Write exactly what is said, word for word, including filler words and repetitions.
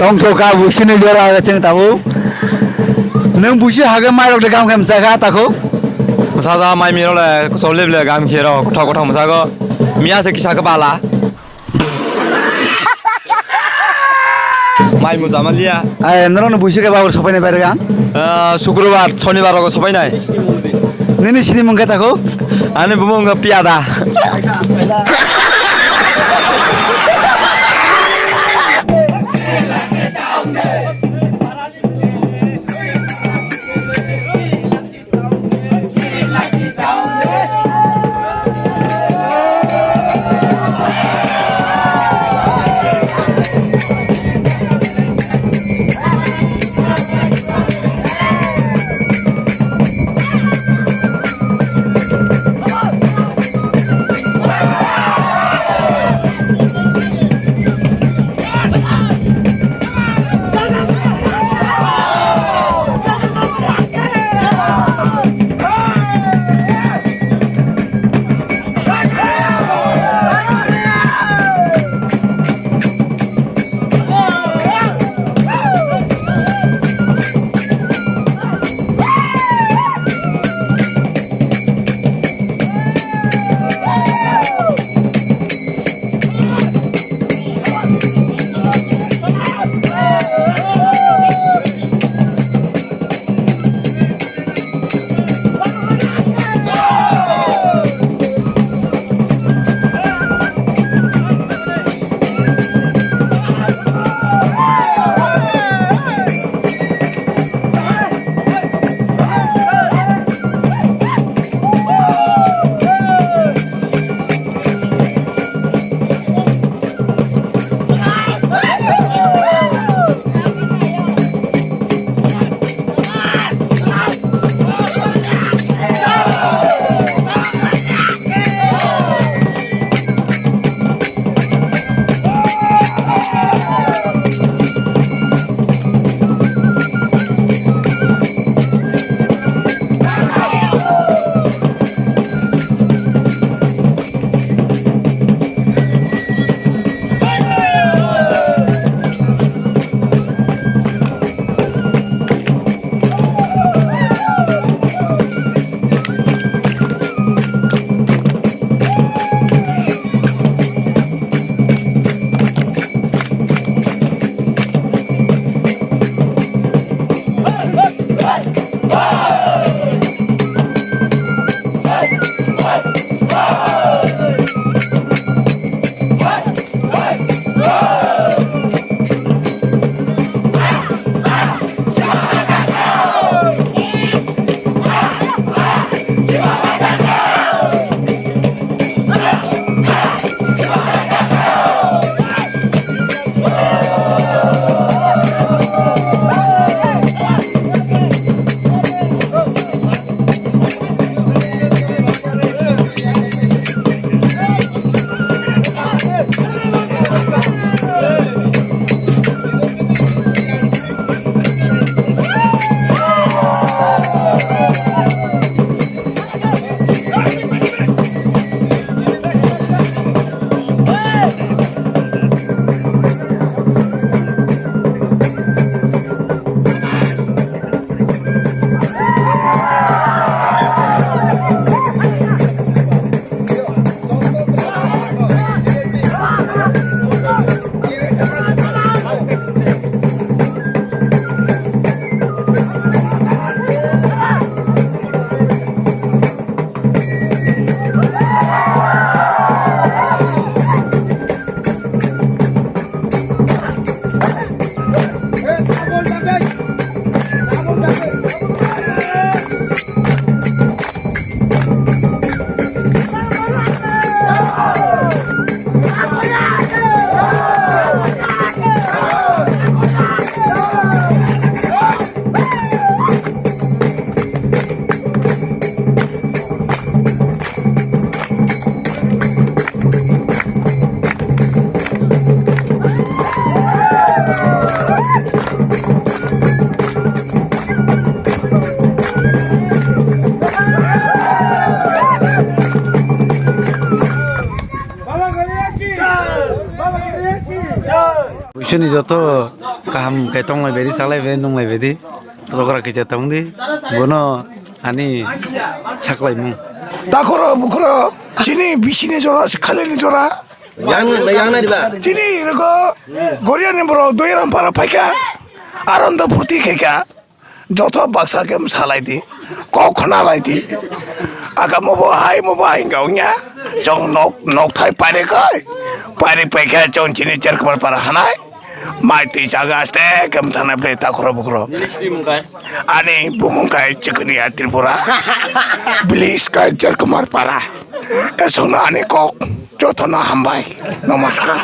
Tongthok ka buisini jora aga cheng tabo. Nung buisi hage mai rok de gam khe mchaka tako. Masa da mai miro le, kosol le ble gam khero, kothok kothok masa go. Miya se kisa ke bala. Mai muja ma liya. Ai, norok no buisi ke babur sopai ni bai rega. Ah, Sukrobar, Shonibar rogo sopai nai. Nini sini mung khe tako? Ani bumung wngkha Piyada. Ni joto kaham khe tonglai baidi, chalai baidi, nunglai baidi. Tokra kisa tongdi, bono ani saklaimung. Takhoro bukhoro chini bisini jora, se khalini jora. Yang, yang nai diba? Chini rogo Goriani borok Doiram para phaikha, arondo phuti khaikha. Joto baksa khe salai di, kok khna lai di. Aga mobo hai, mobo hai wngya. Chong nok, nok thai pare kai. Pare pai khe chong chini Cherkmar para hanai. Mai twi chaga aste khe mthanai ble takhoro bukhoro. Ani bumung kai Chikniya Tripura. Bilis kai Cherkmar para. Esongno ani kok. Jotono hambai. Namaskar.